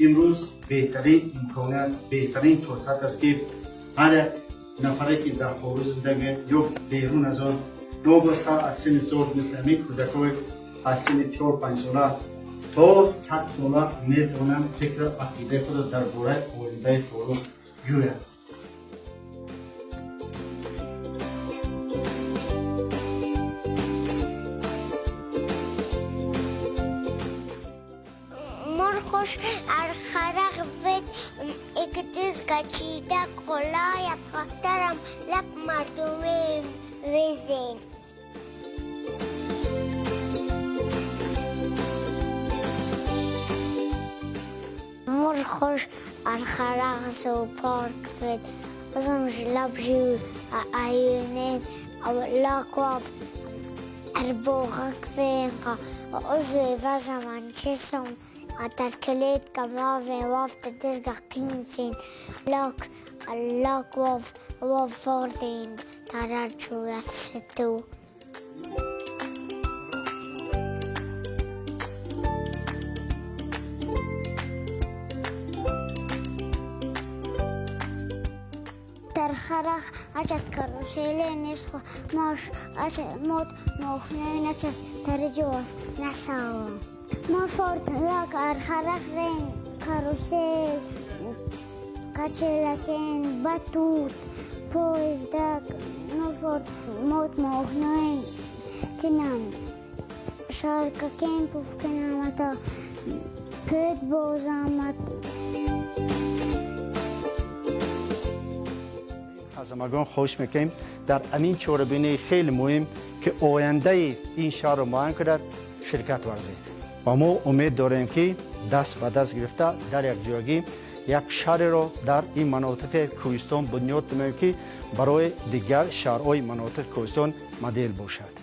Имрӯз беҳтарин имконият, беҳтарин фурсат аст, ки ҳар як нафаре, ки дар хориҷ зиндагӣ ё берун аз он, новобаста аз синни сол, мисли ҳамин кӯдакҳои аз синни 4-5 сола то 100 сола метавонанд фикру ақидаи худро дар бораи ояндаи Хоруғ гӯянд. Мурхуш архарах вет икдис гачида колая фахтарам лаб мардуме везен. Мурхуш архарах зоопарк вет озом жилабжу аюнен лаквав арбогак венга озуе вазаман чесом атаркелет камаве вафта десга кинсин лак лаквав вафордин тарарчуясету. Тархарах ачат каруселе нисхо мош ачат мот мохнен ачат тарҷуaf насава. Мофорт лак архарах вен карусел качелакен батут поездак нофорт мот мохнен кинам шаркакен пуфкенамата пет бозамат. Аз ҳамагон хоҳиш мекунем, дар ҳамин чорабинии хеле муҳим, ки ояндаи ин шаҳрро муайян кунад, ширкат варзед ва мо умед дорем, ки даст ба даст гирифта дар якҷоягӣ як шаҳреро дар ин манотиқи кӯҳистон бунёд намоем, ки барои дигар шаҳрҳои манотиқи кӯҳистон модел бошад.